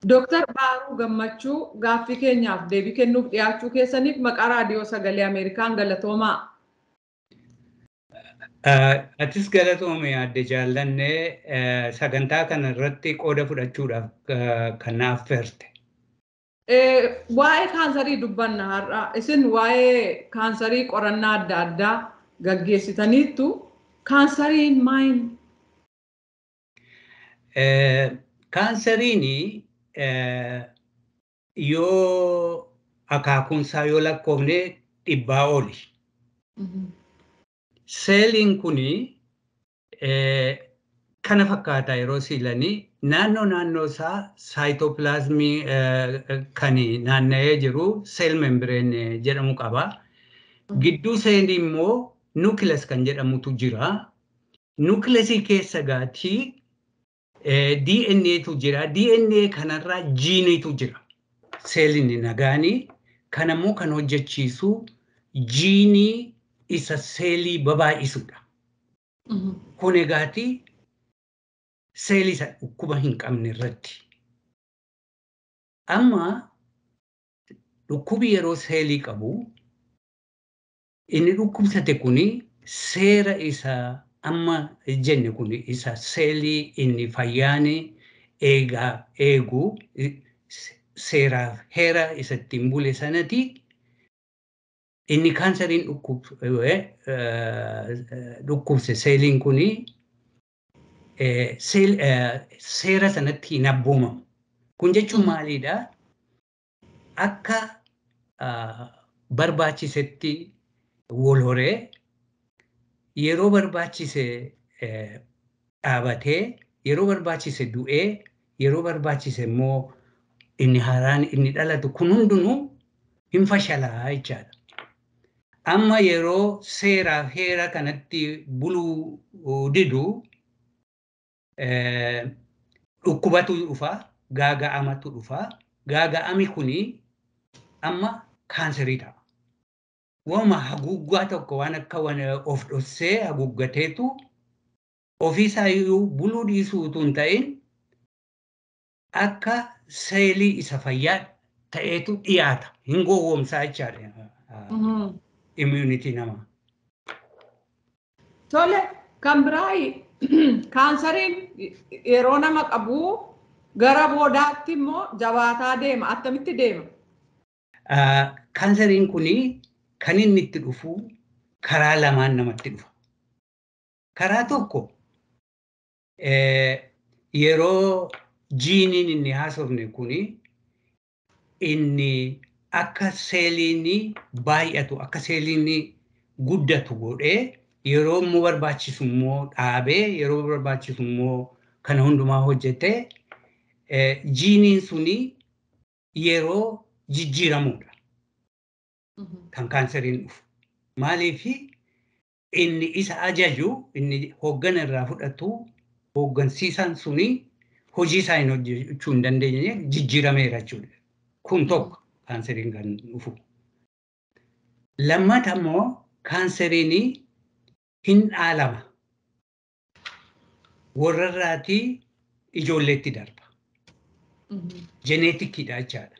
Dooktar Baaruu Gammachuu, gaaffii keenyaaf deebii kennuuf dhiyaachuu keessaniif maqaa Raadiyoo Sagalee Ameerikaan galatoomaa. Atis galatoome, adde Jaallannee, sagantaa kana irratti qooda fudhachuudhaaf kan naaf affeerte. Waa'ee kaansarii dubbanna har'a. Isin waa'ee kaansarii qorannaa adda addaa gaggeessitaniittu. Kaansariin maal? Kaansariin yoo akaakuunsaa yoo lakkoofne 100 oli. Seeliin kuni kana fakkaata. Yeroo siilanii naannoo naannoo isaa saayitoopilaazmii kan naanna'ee jiru cell membrane jedhamu qaba. Gidduu seelii immoo nucleus kan jedhamutu jira. Nucleusii keessa gaatii DNAtu jira. DNA kanarraa jiiniitu jira. Seeliin nagaanii kanammoo kan hojjechiisu jiinii isa seelii babaay'isudha. Kun egaatii seelii isa dhukkuba hin qabne irratti. Amma dhukkubi yeroo seelii qabu, inni dhukkubsate kuni seera isa amma jenne kun, isa seelii inni fayyaan eegaa eegu, seeraaf heera isa ittiin bule sanati inni kaansariin dhukkubse seeliin kuni seera sanatti hin abboomamu. Kun jechuun maalidha? Akka barbaachisetti wal horee, yeroo barbaachise dhaabatee, yeroo barbaachise du'ee, yeroo barbaachise immoo inni haaraan inni dhalatu kun hundinuu hin fashalaa jechaadha. Amma yeroo seeraaf heera kanatti buluu didu dhukkubatu dhufa, gaaga'amatu dhufa. Gaaga'ami kuni amma kaanserii ta'a. Wama haguuggaa tokko waan akka of dhossee haguuggateetu ofiisaayyuu buluu dhiisuu utuu hin ta'in akka seelii isa fayyaa ta'eetu dhiyaata. Hin gowwoomsaa jechaadha immunity namaa. Tole, kan biraa kaansariin yeroo nama qabu gara boodaatti immoo jabaataa deema. Attamitti deema? Kaansariin kuni kan inni itti dhufu karaa lamaan namatti dhufa. Karaa tokko yeroo jiiniin inni haasofne kuni inni akka seeliin baay'atu, akka seeliin guddatu godhee, yeroo immoo barbaachisu immoo dhaabee, yeroo barbaachisu immoo kana hundumaa hojjetee, jiiniin suni yeroo jijjiiramudha. Kan kaanseriin dhufu. Maaliif? Inni isa ajaju, inni hooggana irraa fudhatu, hooggansiisaan suni hojii isaa hin hojjechuu hin dandeenye, jijjiirameera jechuudha. Kun tokko kaanseriin kan dhufu. Lammata immoo kaanseriin hin dhaalama. Warrarraatii ijoolleetti darba. Jeneetikiidha jechaadha.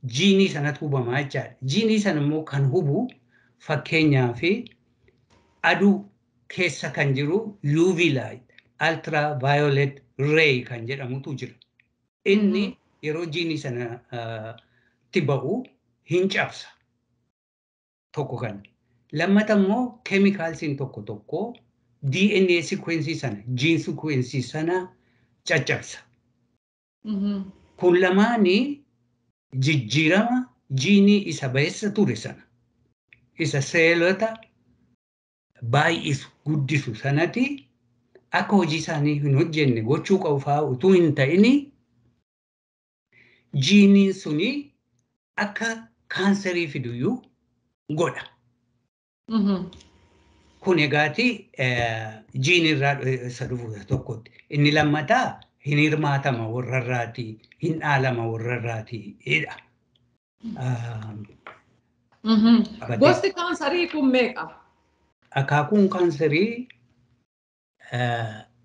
Jiinii sanatu hubamaa jechaadha. Jiinii sana immoo kan hubu fakkeenyaaf aduu keessa kan jiru UV light, ultraviolet ray kan jedhamutu jira. Inni yeroo jiinii sana itti ba'u hin cabsa. Tokko kana. Lammata immoo keemikaalsiin tokko tokko DNA sequence sana, gene sequence sana caccabsa. Kun lamaanii jijjiirama jiinii isa ba'eessa ture sana, isa seelota baay'isu, guddisu sanati akka hojii isaanii hin hojjenne gochuu qofaa utuu hin ta'ini, jiiniin suni akka kaanserii fiduyyuu godha. Kun egaati jiinirraa isa dhufu tokkotti. Inni lammataa hin hirmaatama warrarraati, hin dhaalama warrarraati dha. Gosti kaansarii kun meeqa? Akaakuun kaansarii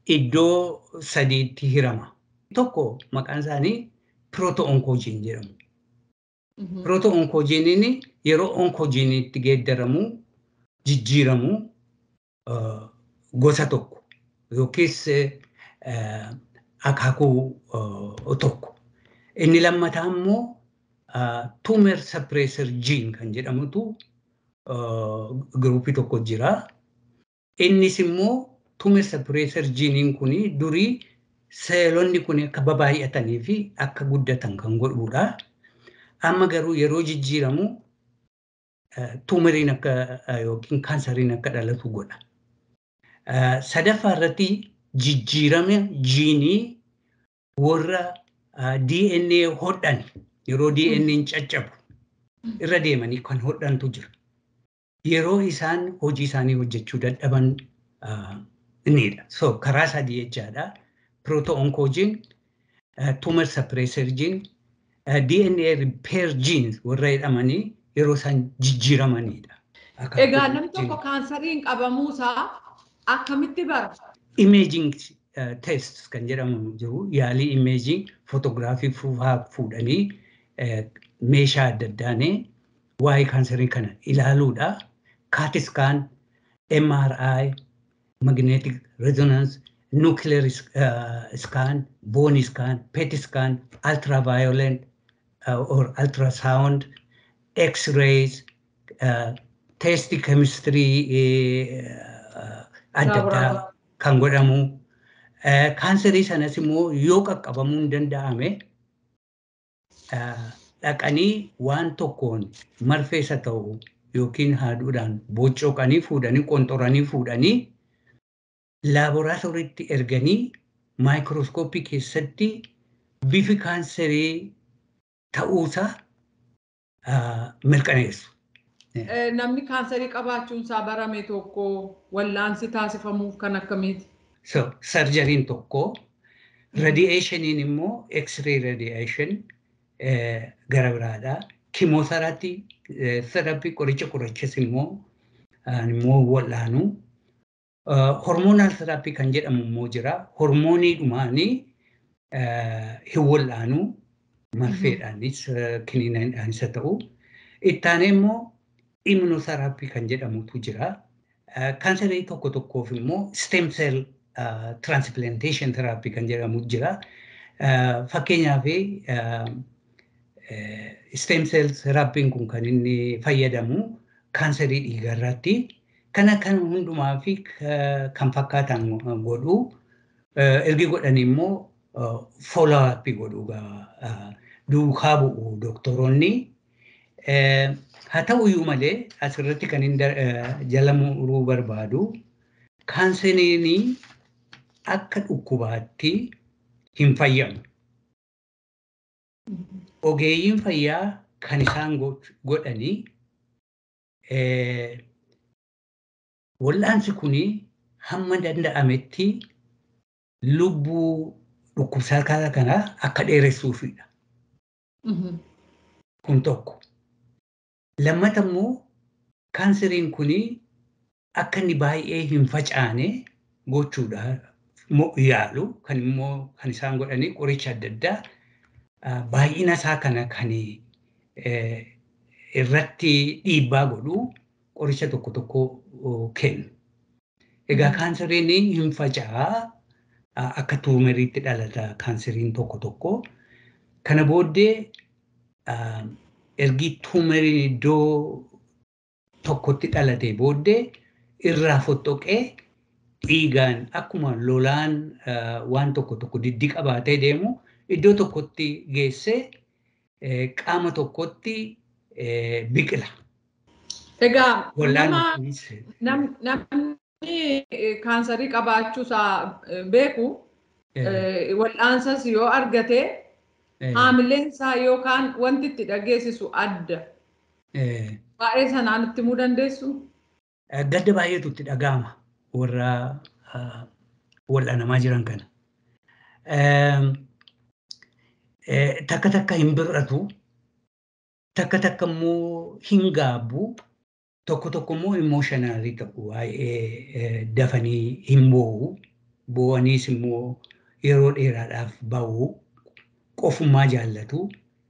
iddoo sadiitti hirama. Tokko maqaan isaanii Proto-oncogene jedhamu. Proto-oncogeniin yeroo oncogeniitti geeddaramu jijjiiramu gosa tokko yookiis akaakuu tokko. Inni lammataa immoo tumor suppressor gene kan jedhamutu giruupii tokko jira. Innis immoo tumor suppressor geniin kun durii seelonni kun akka babaay'atanii fi akka guddatan kan godhudha. Amma garuu yeroo jijjiiramu tumoriin akka yookiin kaansariin akka dhalatu godha. Sadaffaa irratti jijjiirama jiinii warra DNA hodhan yeroo DNA'n caccabu irra deemanii kan hodhantu jira. Yeroo isaan hojii isaanii hojjechuu dadhaban innidha. So karaa sadii jechaadha. Proto-oncogene, tumor suppressor gene, DNA repair genes warra jedhamanii yeroo isaan jijjiiramanidha. Egaa namni tokko kaansariin qabamuusaa akkamitti bara? Imaging tests kan jedhamu jiru, yaalii imaging fotoogiraafii fuudhanii meeshaa adda addaanii waa'ee kaansarii kana ilaaluudha. CAT scan, MRI, magnetic resonance, nuclear scan, bone scan, PET scan, ultraviolet or ultrasound, X-rays, test chemistry adda addaa kan godhamu. Kaansarii sanas immoo yoo qaqqabamuu hin danda'ame dhaqanii waan tokkoon marfeessa ta'u yookiin haaduudhaan bocoqanii fuudhanii qonxoranii fuudhanii laaboraatooriitti erganii maayikirooskooppii keessatti bifi kaansarii ta'uusaa mirkaneessu. Namni kaansarii qabaachuun isaa barame tokko wallaansi taasifamuuf kan akkamiiti? So, sarjariin tokko, radiationiin immoo X-ray radiation gara biraadha. Chemotherapy, therapy qoricha qorichas immoo wal'aanu. Hormonal therapy kan jedhamu immoo jira. Hormoonii dhumaanii hin wal'aanu. Marfeedhaanis kiniinaanis haa ta'u. Ittaanee immoo immunotherapy kan jedhamutu jira. Kaansarii tokko tokkoof immoo stem cell transplantation therapy kan jedhamu jira. Fakkeenyaaf stem cell therapy'n kun kan inni fayyadamu kaansarii dhiigarratti. Kana kan hundumaa fi kan fakkaatan godhu ergi godhanii immoo follow up godhu, duukaa bu'u doktoroonni. Haa ta'uyyuu malee asirratti kan inni jala muruu barbaadu kaanseriin akka dhukkubaatti hin fayyamu. Ogeeyyiin fayyaa kan isaan godhanii wal'aansi kun hamma danda'ametti lubbuu dhukkubsataa kanaa akka dheeressuufidha. Kun tokko. Lammata immoo kaanseriin kun akka inni baay'ee hin facaane gochuudha yaalu. Kan immoo kan isaan godhanii qoricha adda addaa baay'ina isaa kana kan irratti dhiibbaa godhu qoricha tokko tokko kennu. Egaa kaanseriin hin faca'aa, akka tuumeriitti dhalata kaanseriin tokko tokko. Kana booddee ergi tuumeriin iddoo tokkotti dhalate booddee irraa fottoqee dhiigaan akkuma lolaan waan tokko tokko diddi qabaatee deemu iddoo tokkotti geessee qaama tokkotti biqila. Egaa namni kaansarii qabaachuusaa beeku wal'aansas yoo argate haamileen isaa yookaan wanti itti dhageessisu adda. Baay'ee sanaan itti himuu dandeessu? Gadda baay'eetu itti dhaga'ama warra wal'aanamaa jiran kana. Takka takka hin bir'atu, takka takka immoo hin gaabbu, tokko tokko immoo emotionally ta'u, baay'ee dafanii hin boo'u, boo'aniis immoo yeroo dheeraadhaaf ba'u, Qofummaa jaallatu.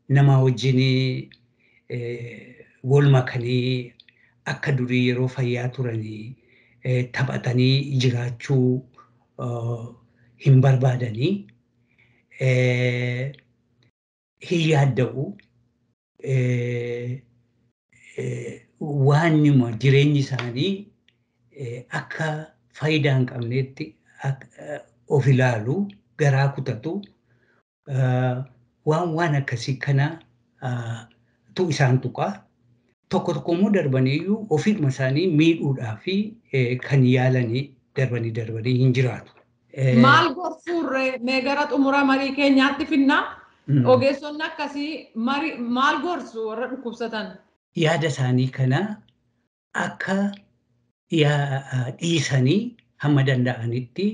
Nama wajjin wal makanii akka durii yeroo fayyaa turanii taphatanii jiraachuu hin barbaadanii. Hin yaadda'u. Waan jireenyi isaanii akka faayidaa hin qabnetti of ilaalu, garaa kutatu. Waan akkasii kana tu isaan tuqa. Tokko tokko immoo darbaniiyyuu ofiidhuma isaanii miidhuudhaa fi kan yaalanii darbanii darbanii hin jiraatu. Maal gorsuurree mee gara xumura marii keenyaatti finnaa? Ogeessonni akkasii maal gorsu warra dhukkubsatan? Yaada isaanii kana akka dhiisanii hamma danda'anitti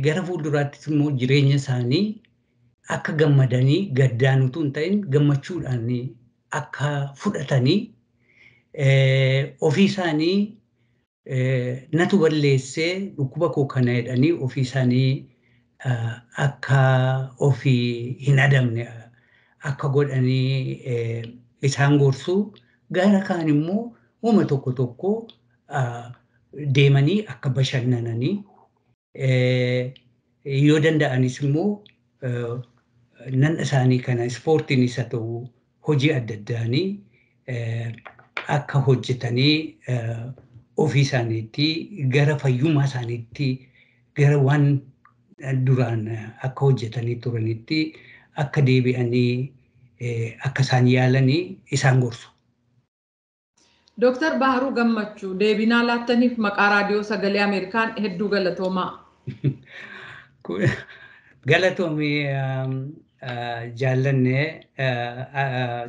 gara fuulduraattis immoo jireenya isaanii akka gammadanii gaddaan utuu hin ta'in gammachuudhaan akka fudhatanii, ofii isaanii natu balleessee dhukkuba koo kana jedhanii ofii isaanii akka ofii hin adamne akka godhanii isaan gorsu. Gara kaan immoo uuma tokko tokko deemanii akka bashannananii, yoo danda'anis immoo nan isaanii kana ispoortiin isa ta'u hojii adda addaanii akka hojjetanii ofii isaaniitti gara fayyummaa isaaniitti, gara waan duraan akka hojjetanii turanitti akka deebi'anii akka isaan yaalanii isaan gorsu. Dooktar Baharuu Gammachuu, deebinaa laattaniif maqaa Raadiyoo Sagalee Ameerikaan hedduu galatoomaa. Galatoomii jaallannee,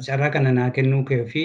carraa kana naa kennuu kee fi